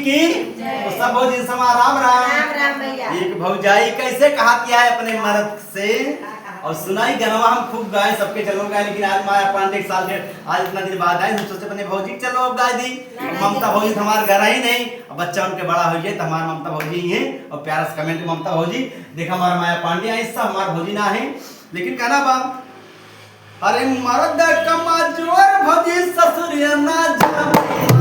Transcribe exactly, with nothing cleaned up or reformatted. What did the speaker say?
की। जय। तो सब भौजी समाज राम राम। राम राम भैया। एक भौजाई कैसे कहतिया है अपने मर्द से। और सुनाई गनवा हम खूब गाए, सबके चलो गाए, लेकिन आज माया पांडे के साल के आज इतना दिन बाद आए, हम सोचे अपने भौजी के चलो अब गाए दी। ना, ना, ममता जी। भौजी तो हमारे घर ही नहीं, अब बच्चा उनके बड़ा हो जाए तो हमारे ममता भौजी ही है। और प्यारा से comment ममता भौजी, देखा हमारा माया पांडे आई, सब हमारे भौजी ना है, लेकिन कहना बा, अरे मर्द कमजोर भौजी ससुरिया ना जावे।